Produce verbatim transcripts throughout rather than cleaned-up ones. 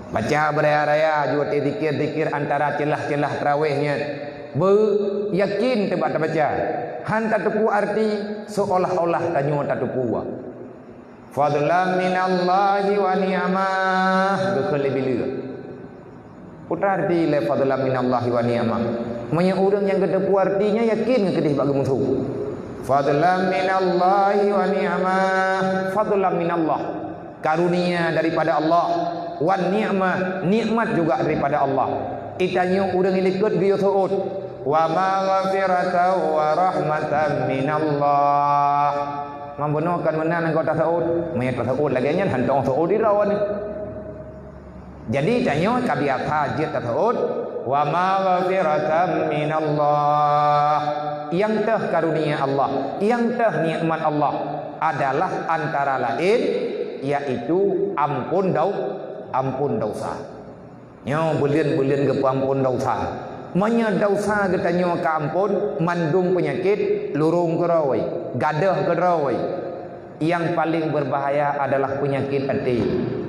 Baca beuraya-raya ju watée zikir-zikir antara ceulah-ceulah teurawéh nyan. Beu yakin teuh bak tabaca. Han tateupeue arti, seolah-olah tanyoe tateupeue. Fadlan minallahi wa ni'mah. Geukheun lé bileue. Peue arti lé fadlan minallahi wa ni'mah? Meunyoe ureuëng nyang geuteupeue artinya, yakin keudeh bak geumusoh. Fadlan minallahi wa ni'mah. Fadlan minallah. Karunia daripada Allah. Wan ni'mah, nikmat juga daripada Allah. Itanyoe ureuëng ilikot geuyue seuôt. Wa maghfiratan wa rahmatan minallah. Mambonoe kan meunan anggota seuôt. Meunyoe taseuôt lagée nyan, hantom seuôt di droe nyoe. Jadi, tanyoe ka biasa jeuet taseuôt, "Wa maghfiratan minallah." Nyang teuh karunia Allah, nyang teuh nikmat Allah adalah antara laén, yaitu ampôn dau-, ampôn dosa. Nyoe buleuen-buleuen geupeuampôn dosa. Meunyoe dosa geutanyoe ka ampôn, mandum peunyakét lurông keudroe, gadôh keudroe. Nyang paleng beubahaya adalah peunyakét até.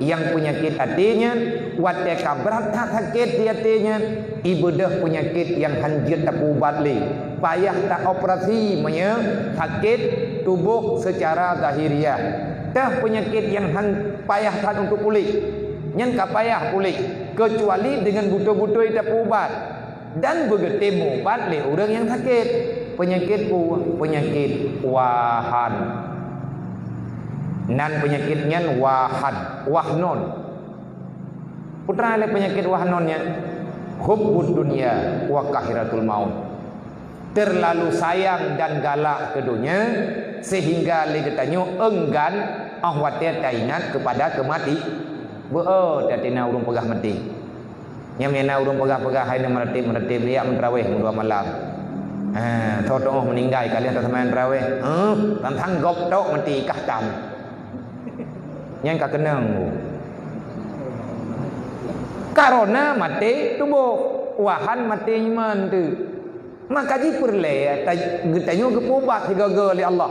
Nyang peunyakét até nyan, watée ka brat that sakét di até nyan, ibeudôh peunyakét nyang hán jeuet tapeuubat lé. Payah taoperasi meunyoe sakét tuboh seucara zahiriah. Teuh peunyakét nyang hán payah that untuk puléh, nyan ka payah puléh, keucuali deungon beutôi-beutôi tapeuubat. Dan beugeutem ubat lé ureuëng nyang sakét. Peunyakét peue? Peunyakét wahan. Nan peunyakét nyan wahan, wahnon. Peue lé peunyakét wahnon nyan? Hubbud dunya wa kahratul maut. Terlalu sayang dan galak keu donya, sehingga lé geutanyoe enggan óh watée taingat keupada keumati-, beu-, oh, tatina ureuëng peugah maté. Nyang meuna ureuëng peugah-peugah hai na meuratéb-meuratéb, jak meuteurawéh meudua malam. Ha, tho-tho meuninggai ka lheueh taseumayang teurawéh. Huh, tantang gob tok mati kah tam. Nyan ka keunong. Karena maté tuboh, wahan maté iman teuh. Maka jipeureulée ta-, geutanyoe geupeuubat sigoe-goe lé Allah.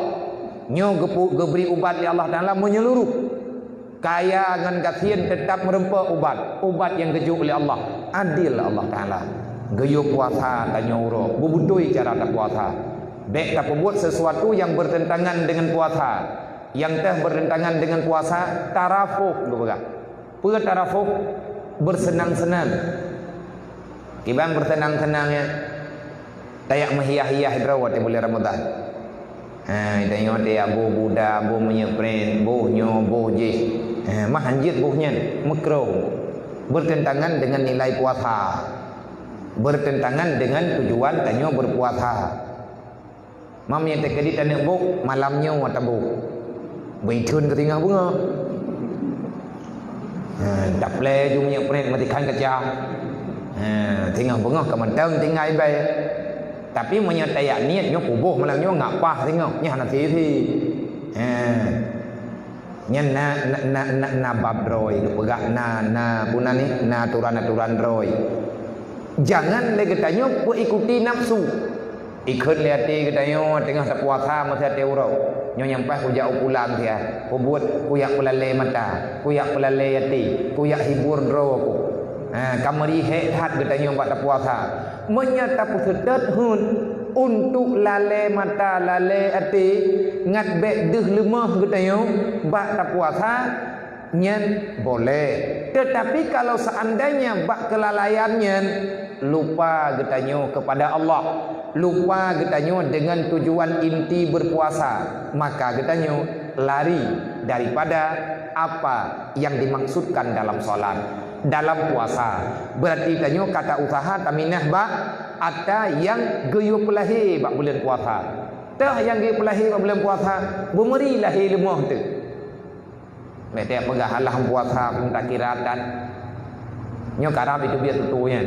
Nyoe geupeu-, geubri ubat lé Allah Taala meunyeuluruh. Kaya ngon gasien teutap meureumpok ubat, ubat nyang geujok lé Allah. Adil Allah Taala. Geuyue puasa tanyoe uroe, beubeutôi cara tapuasa. Bék tapeubuet sesuatu nyang beurtentangan deungon puasa. Nyang teuh beurtentangan deungon puasa, tarafuh geupeugah. Peue tarafuh? Beurseunang-seunang. Kiban beurseunang-seunang nyan? Tajak meuhiah-hiah droe watée buleuen Ramadhan. Ha, tanyoe watée jak boh buda, boh minyeuk pren, boh nyoe, boh jih. Ha, meuh hanjeuet boh nyan, meukruh. Beurtentangan deungon nilai puasa. Beurtentangan deungon tujuan tanyoe beurpuasa. Mam nyang teukeudi taneuk boh, malam nyoe taboh. Beuitheun keu singoh beungoh. Ha, daplée ju minyeuk pren meutikhan kaca. Ha, singoh beungoh ka mantong tinggai bai. Tapi meunyoe tajak niet nyoe kuboh malam nyoe ngak paih singoh, nyan hana sisi. Ha. Nyan na, na, na, na, na bab droe geupeugah na, na, peue nan nyan, na aturan-aturan droe. Jangan lé geutanyoe peuikuti nafsu. Ikheun lé até geutanyoe teungoh tapuasa meusaté uroe. Nyoe nyang paih kujak u pulang siat. Kubuet kujak peulalé mata, kujak peulalé até, kujak hibur droe ku. Ha, ka meuri hék that geutanyoe bak tapuasa. Meunyoe tapeuseutôt hon untuk lalé mata, lalé até, ngat bék deuh leumoh geutanyoe bak tapuasa, nyan boleh. Tetapi kalau seandainya bak kelalaian nyan, lupa geutanyoe kepada Allah, lupa geutanyoe dengan tujuan inti berpuasa, maka geutanyoe lari daripada apa yang dimaksudkan dalam salat, dalam puasa. Berarti tanyoe ka ta-usaha taminah bak atra nyang geuyue peulahé bak buleuen puasa. Teuh nyang geuyue peulahé bak buleuen puasa, beumeuri lahé leumoh teuh. Bék tapeugah alah puasa pun takiratan. Nyoe karab itu biasa tutoe nyan.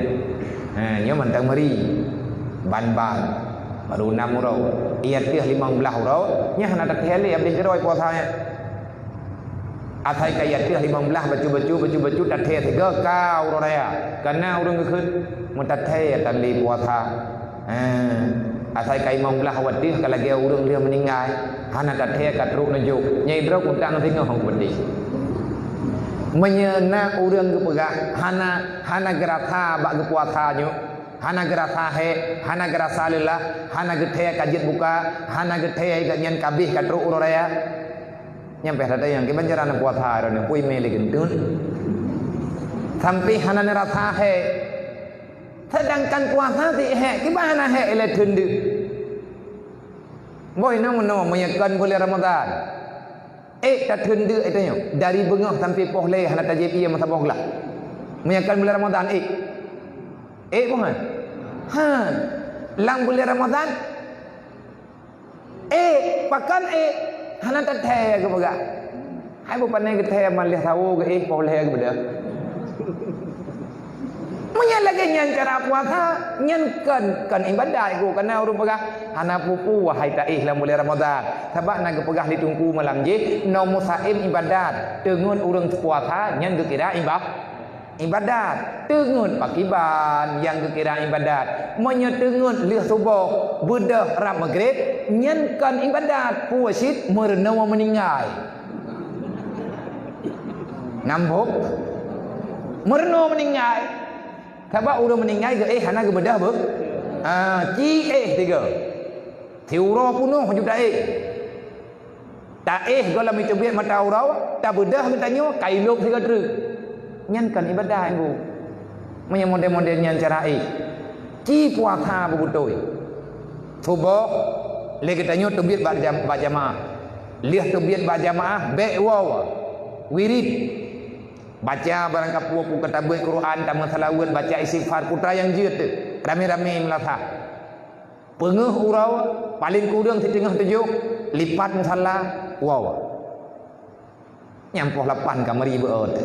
Ha, nyoe mantong meuri. Ban-ban. Baru nam uroe. Iya teuh limong blaih uroe, nyan hana tathee lé abéh keudroe puasa nyan. Asai ka iya teuh limong blaih bacut-bacut, bacut-bacut tathee sigoe ka uroe raya. Kana ureuëng geukheun meutathee atan lé puasa. Ha, asai ka limong blaih watée ka lagée ureuëng lheueh meuninggai, hana tathee ka trok neujok. Nyai droe kutak ngon singoh hong peuti. Meunyoe na ureuëng geupeugah hana, hana geurasa bak geupuasa nyoe, hana geurasa hék, hana geurasa leulah, hana geuthèe ka jeuet buka, hana geuthèe geuh nyan ka abéh ka trok uroe raya. Nyan pih that nyang kiban cara na puasa droeneuh pui mé lé geunteun. Sampai hana neurasa hék. Sedangkan puasa si hék, kiban hana hék ilée theun deuek. Boh inoe meunoe meunyoe kon buleuen Ramadhan. Ék tatheun deuek tanyoe, dari beungoh sampai poh lhée hana tajieb ié meusaboh glah. Meunyoe kon buleuen Ramadhan, ék. Ék boh han? Han. Lam buleuen Ramadhan, ék, pakon ék, hana tathèe geupeugah. Hai beu pane geuthèe man lheueh sawo geuéh poh lhée geubeudôh. Meunyoe lagée nyan cara puasa, nyan kon, kon ibadat geuh, kana ureuëng peugah, hana peue-peue wahai taéh lam buleuen Ramadhan. Sabab na geupeugah lé Teungku malam jih, noe meusaém ibadat, teungeut ureuëng puasa nyan geukira iba-, ibadat. Teungeut pakriban nyang geukira ibadat. Meunyoe teungeut lheueh suboh beudôh rab Maghrib, nyan kon ibadat, peue cit meurunoe meuninggai. Nambok. Meurunoe meuninggai. Sabab ureuëng meuninggai geuéh hana geubeudôh beuh. Ah, ci éh tiga. Siuroe punoh ju taéh. Taéh gohlom iteubiet mata uroe, tabeudôh geutanyoe, ka ilôb sigoe treuk. Nyan kon ibadat, Ibu. Meunyoe model-model nyan cara éh. Ci puasa beubeutôi. Suboh, lé geutanyoe teubiet bak jam-, bak jamaah. Lheueh teubiet bak jamaah, bék woe. Wirid. Baca barang kapeue-peue ka tabeuet Quran, tameusalaweuet, baca istighfar, putra nyang jeuet teuh. Ramé-ramé meulasah. Peungeuh uroe, paleng kureueng siteungoh tujoh, lipat musala, woe. Nyang poh lapan ka meuri beuôt.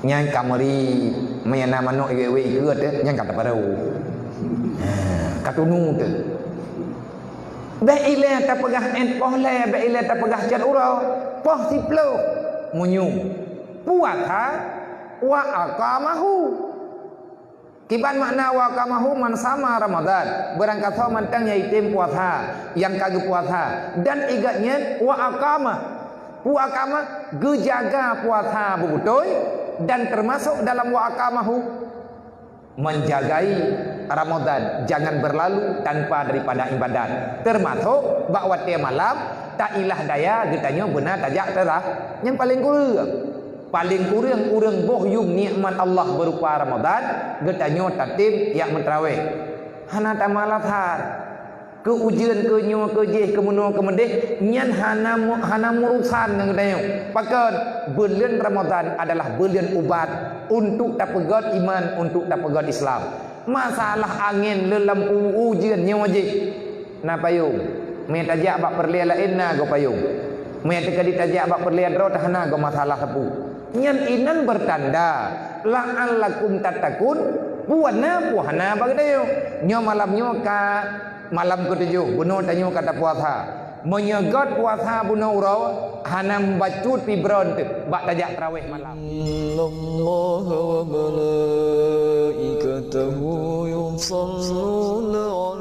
Nyang ka meuri, meunyo na manok iwet-iwet ikeue teuh, nyang ka taparo. Ha, ka tunu teuh. Bék ilée tapeugah ét poh lhée, bék ilée tapeugah cot uroe, poh siplôh. Meunyoe puasa, wa aqamahu. Kiban makna wa aqamahu, man sama Ramadan, barang kasoe mantong nyang item puasa, nyang ka geupuasa, dan igat nyan wa aqama. Wa aqama, geujaga puasa beubeutôi, dan teumasok dalam wa aqamahu, menjagai Ramadan jangan berlalu tanpa daripada ibadat, teumasok bak watée malam, tailah daya geutanyoe beuna tajak teurah nyang paleng kureueng. Paleng kureueng ureuëng boh yum nikmat Allah beurupa Ramadan, geutanyoe tatem jak meutrawéh. Hana tamalasan. Keu ujeuen, keu nyoe, keu jéh, keu meunoe, keu meudéh, nyan hana mu-, hana meurusan ngon geutanyoe. Pakon? Buleuen Ramadan adalah buleuen ubat untuk tapeugét iman, untuk tapeugét Islam. Masalah angén lé lam u-, ujeuen nyoe jéh. Na payong. Meunyo tajak bak peureulée laén na goe payong. Meunyo teukeudi tajak bak peureulée droe teuh hana goe masalah sapeue. Nyan inan beutanda, la'allakum tattaqun, peue na peue hana bak geutanyoe. Nyoe malam nyoe ka malam keutujoh, bunoe tanyoe ka tapuasa. Meunyo göt puasa bunoe uroe, hana meubacut pih bron teuh bak tajak tarawéh malam. Innallaha wa malaikatahu yusalluna